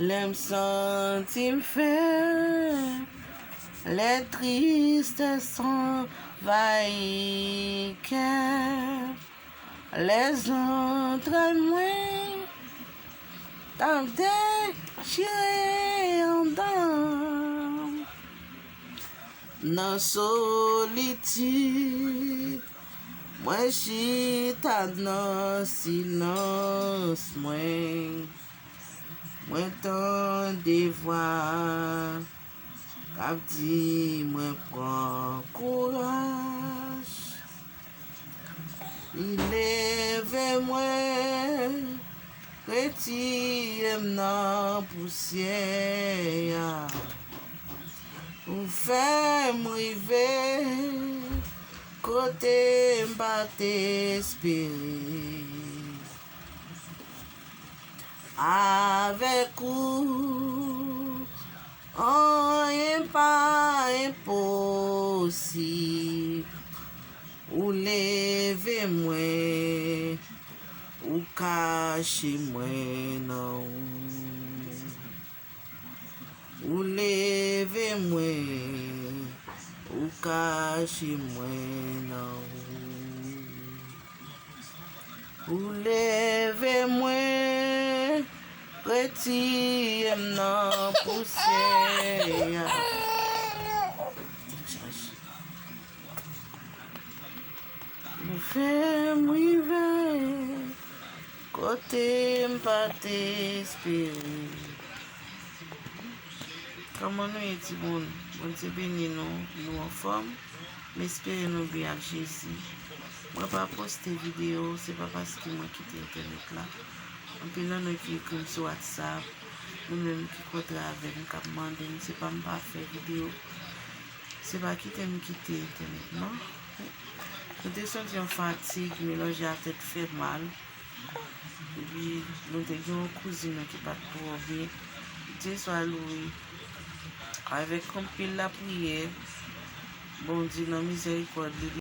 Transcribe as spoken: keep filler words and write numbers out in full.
Lè m santi m fèb, lè tristès anvayi kè, lè zantray mwen t ap dechire anndan m. Nan solitid, mwen chita nan silans mwen. Mwen tande vwa k ap di mwen pran kouraj. Li leve mwen, retire m nan pousyè a. Ou fè m rive kote m pa t espere. Avèk ou, anyen pa enposib. Ou leve mwen, ou kache mwen nan ou. Ou leve mwen, ou kache mwen nan ou. Ou leve mwen, retire m nan pousyè a. Ou fè m rive kote m pa t espere. Kòman nou ye, timoun? Bondye beni nou, nou anfòm? M espere nou byen ak Jezi. Mwen pa poste videyo, se pa paske mwen kite entènèt la. Anpil nan nou ki ekri m sou WhatsApp, nou menm ki kontre avè m, k ap mande m, se pa m pa fè videyo, se pa kite m kite entènèt, non. Nou te santi yon fatig melanje a tèt fè mal. Epi, nou te gen yon kouzin nou ki pa t twò byen. Dye swa lwe. Avèk anpil lapriyè, Bondye nan mizèrikòd li,